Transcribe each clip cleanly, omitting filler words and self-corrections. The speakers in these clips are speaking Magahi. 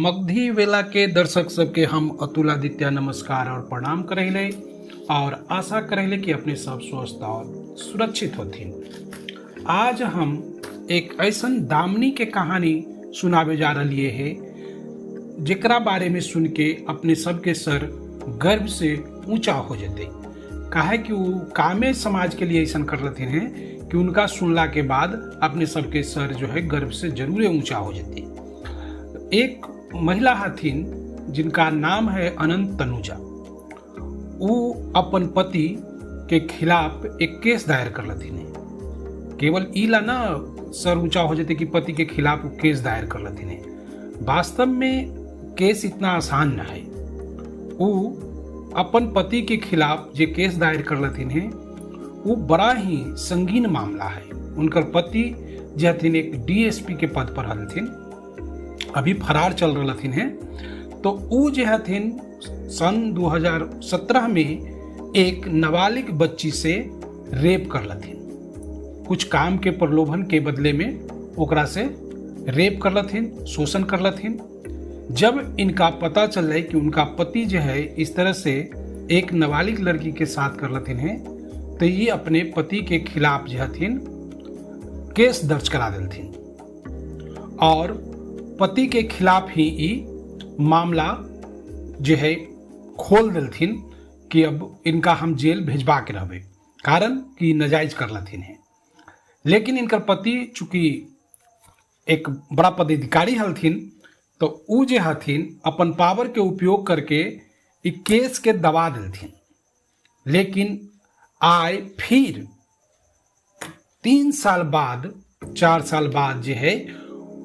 मगधी वेला के दर्शक सबके हम अतुल आदित्य नमस्कार और प्रणाम करैले और आशा करैले कि अपने सब स्वस्थ और सुरक्षित होथिन। आज हम एक ऐसन दामनी के कहानी सुनावे जा रही है जेकरा बारे में सुन के अपने सबके सर गर्व से ऊंचा हो जते, काहे कि वो कामे समाज के लिए ऐसा कर रहे हैं कि उनका सुनला के बाद अपने सबके सर जो है गर्व से जरूरे ऊंचा हो जते। एक महिला हथिन जिनका नाम है अनंत तनुजा। वो अपन पति के खिलाफ एक केस दायर कर लथिन है। केवल ई ला ना सर ऊंचा हो जाते कि पति के खिलाफ वो केस दायर कर लथिन है। वास्तव में केस इतना आसान ना है। वो अपन पति के खिलाफ जे केस दायर कर लथिन है वो बड़ा ही संगीन मामला है। उनकर पति जे हथिन एक डीएसपी के पद पर हलथिन, अभी फरार चल रहा है। तो उ जे हथिन सन 2017 में एक नाबालिग बच्ची से रेप कर लथिन। कुछ काम के प्रलोभन के बदले में ओकरा से रेप कर लथिन, शोषण कर लथिन। जब इनका पता चल रहा है कि उनका पति जो है इस तरह से एक नाबालिग लड़की के साथ कर लथिन है, तो ये अपने पति के खिलाफ जो हथिन केस दर्ज करा दिलथिन और पति के खिलाफ ही ई मामला जो है खोल दिलथिन कि अब इनका हम जेल भेजवा के रहबे, कारण कि नाजायज कर लथिन है। लेकिन इनकर पति चूँकि एक बड़ा पदाधिकारी हलथिन, तो उ जे हथिन अपन पावर के उपयोग करके ई केस के दबा दिलथिन। लेकिन आय फिर 3 साल बाद 4 साल बाद जे है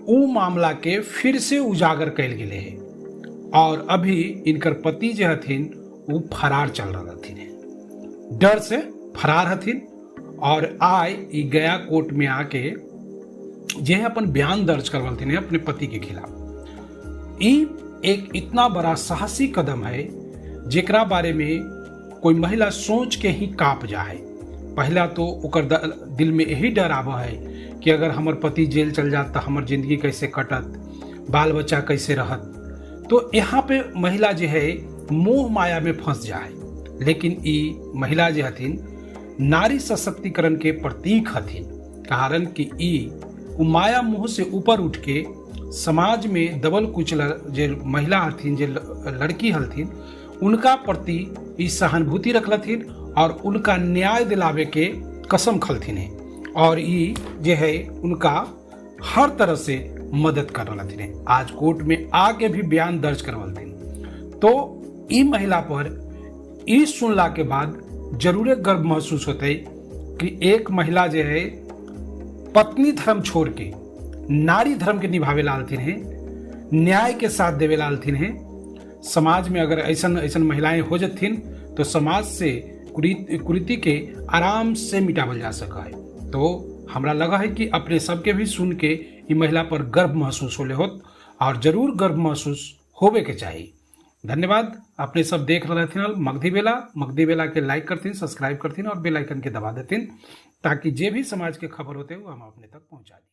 उ मामला के फिर से उजागर कयल गेले है और अभी इनकर पति जे हथिन वो फरार चल रहा हथिन, डर से फरार हथिन। और आय ई गया कोर्ट में आके जे है अपन बयान दर्ज करवलथिन है अपने पति के खिलाफ। ई एक इतना बड़ा साहसी कदम है जेकरा बारे में कोई महिला सोच के ही काँप जाए। पहला तो ओकर दिल में यही डर आवा है कि अगर हमर पति जेल चल जात तो हमर जिंदगी कैसे कटत, बाल बच्चा कैसे रहत। तो यहाँ पे महिला जो है मोह माया में फंस जाए। लेकिन ई महिला जो हथिन नारी सशक्तिकरण के प्रतीक हथिन, कारण कि ई माया मोह से ऊपर उठ के समाज में दबल कुचल जे महिला हथिन, जे लड़की हथिन, उनका प्रति ई सहानुभूति रखलथिन और उनका न्याय दिलावे के कसम खलथिन है और ई जे है उनका हर तरह से मदद कर रहा है। आज कोर्ट में आके भी बयान दर्ज करवलथिन। तो ई महिला पर ई सुनला के बाद जरूरे गर्व महसूस होते कि एक महिला जो है पत्नी धर्म छोड़ के नारी धर्म के निभावे लालथिन है, न्याय के साथ देवे लालथिन है। समाज में अगर ऐसन ऐसन महिलाएं हो जथिन तो समाज से कुरीति के आराम से मिटावल जा सका है। तो हमरा लगा है कि अपने सबके भी सुन के ई महिला पर गर्व महसूस होले होत और जरूर गर्व महसूस होवे के चाहिए। धन्यवाद। अपने सब देख रहे थे मगधी बेला। मगधी बेला के लाइक करथिन, सब्सक्राइब करथिन और बेल आइकन के दबा देथिन ताकि जे भी समाज के खबर होते वो हम अपने तक पहुँचा दी।